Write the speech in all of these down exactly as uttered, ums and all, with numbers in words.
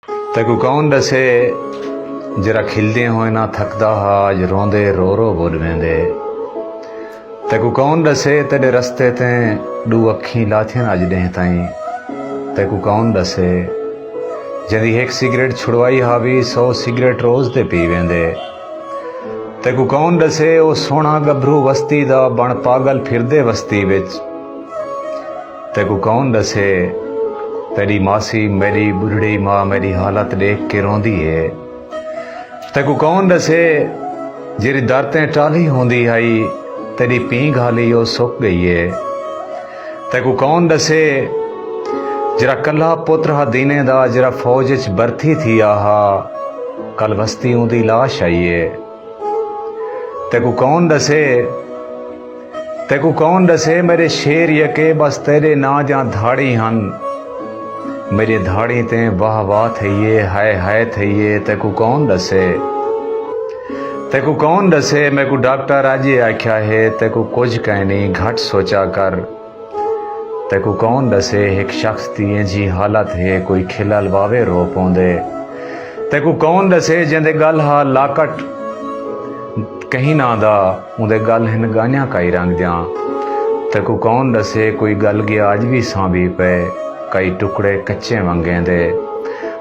تیکوں کون ݙسے جیڑھا کھلدیں ہوئیں نہ تھکدا ہا، اڄ روندے رو رو ٻݙ ویندے۔ تیکوں کون ݙسے تیݙے رستے تے ݙو اکھیں لاتھین اڄ ݙینہہ تائیں۔ تیکوں کون ݙسے جیندی ہک سگریٹ چھڑوائی ہاوی، سو سگریٹ روز دے پی ویندے۔ تیکوں کون ݙسے او سوہݨا ڳبھرو وستی دا بݨ پاڳل پھردے وستی وچ۔ تیکوں کون ݙسے تیݙی ماسی، میݙی ٻڈھڑی ماء میݙی حالت ݙیکھ کے روندی ہے۔ تیکوں کون ݙسے جیڑھی در تیں ٹالھی ہوندی ہئی، تیݙی پینگھ ہالی او سک ڳئی ہے۔ تیکوں کون ݙسے جیڑھا کلھا پتر ہا دینیں دا، جیڑھا فوج اچ بھرتی تھیا ہا، کل وستی اوندی لاش آئی ہے۔ تیکوں کون ݙسے، تیکوں کون ݙسے میݙے شعر یکے بس تیݙے ناں دیاں دھاڑیں ہن۔ میݙے دھاڑیں تے واہ واہ تھئی ہے، ہائے ہائے تھئی ہے۔ تیکوں کون ݙسے، تیکوں کون ݙسے میکوں ڈاکٹر اڄ اے آکھیا ہے، تیکوں کجھ کائنی، گھٹ سوچا کر۔ تیکوں کون ݙسے ہک شخص دی اینجھی حالت ہے، کوئی کھلل واوے رو پوندے۔ تیکوں کون ݙسے جیندے ڳل ہا لاکٹ کہیں ناں دا، اوندے ڳل ہن ڳانیاں کائی رنگ دیاں۔ تیکوں کون ݙسے کوئی ڳل ڳیا اڄ وی سانبھی پئے، کئی ٹکڑے کچے ونگیں دے۔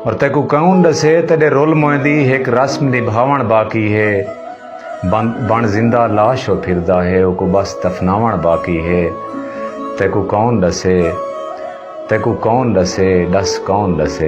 اور تیکوں کون ݙسے تیݙے رل موئیں دی ہک رسم نبھاوݨ باقی ہے۔ بن، بݨ زندہ لاش او پھردا ہے، اوکوں بس دفناوݨ باقی ہے۔ تیکوں کون ݙسے، تیکوں کون ݙسے، ݙس کون ݙسے۔